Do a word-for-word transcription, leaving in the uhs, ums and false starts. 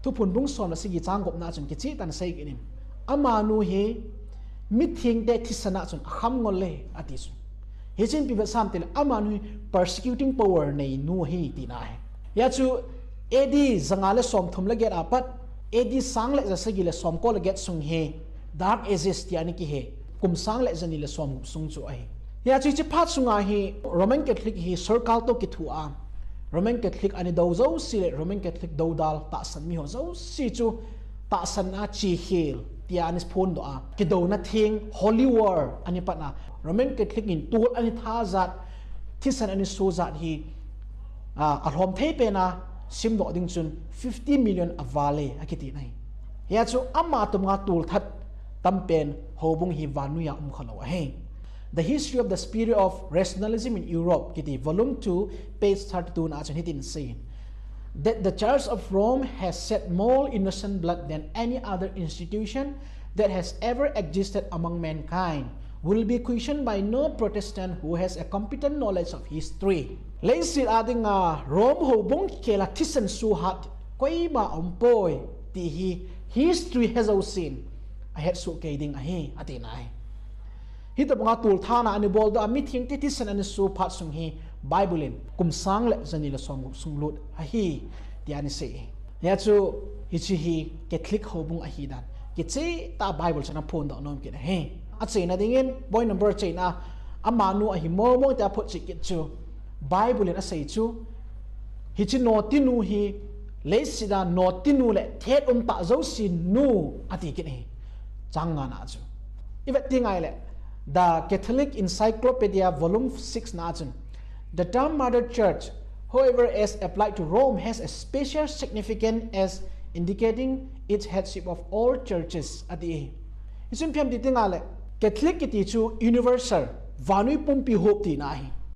Thuphon bung som le sagi chang gupna chun kicheh tah in asei kit in, amanu hi mithengte thisan a chun akham ngol e ati chu. Hichun ipi vetsaham tile amanu hi persecuting power neinu ahi tina ahi. Hia chu A D janga le somthum le get a pat A D sang le jasagi le somko le get sung hi Dark Ages tia ana kihe, kum sang le jani le somgup sung chu ahi. Hia chu hiche phat sunga hi Roman Catholic hi sorkar toh kithoa, Roman Catholic ana dou jouse le Roman Catholic doudal tahsan mi ho jouse chu tahsan a chekhel tia ana phondoh a, kidouna theng, Holy War ana patna, Roman Catholic in tol ana thajat, thisan ana sojat hi alhom thei pen a simdoh ding chun fifty million aval e akiti ahi. Hia chu ama tumnga tolthat tampen houbung hi vannoiya um khalou ahi. The History of the Spirit of Rationalism in Europe kiti volume two, page thirty-two na chun hitin asei, that the Church of Rome has shed more innocent blood than any other institution that has ever existed among mankind will be questioned by no Protestant who has a competent knowledge of history. Leiset a dinga Rome houbung kikhel a thisan sohat koima aumpoi ti hi history he jousen ahetsoh kei ding ahi atina ahi. Hitobanga tolthatna ana boldoh a mithengte thisan ana so phat sung hi Bible in kum sang le jani le somgup sung lut ahi tia ana sei. Hia chu hiche hi Catholic houbung ahidan kicheh tah a Bible chun aphondoh nom kit ahi. Achaina dingin point number chaina, amanu ahi mongmong tia photchet kit chu Bible in asei chu hiche notinu hi leiset a notinu le thet umtah jouse nu ati kit ahi. Chang ngana chu ivet teng ahile The Catholic Encyclopedia volume six na chun, the term Mother Church, however, as applied to Rome, has a special significance as indicating its headship of all churches ati ahi. Hichun ipi ham ti teng ahile Catholic kiti chu universal, vannoi pumpi hop tina ahi.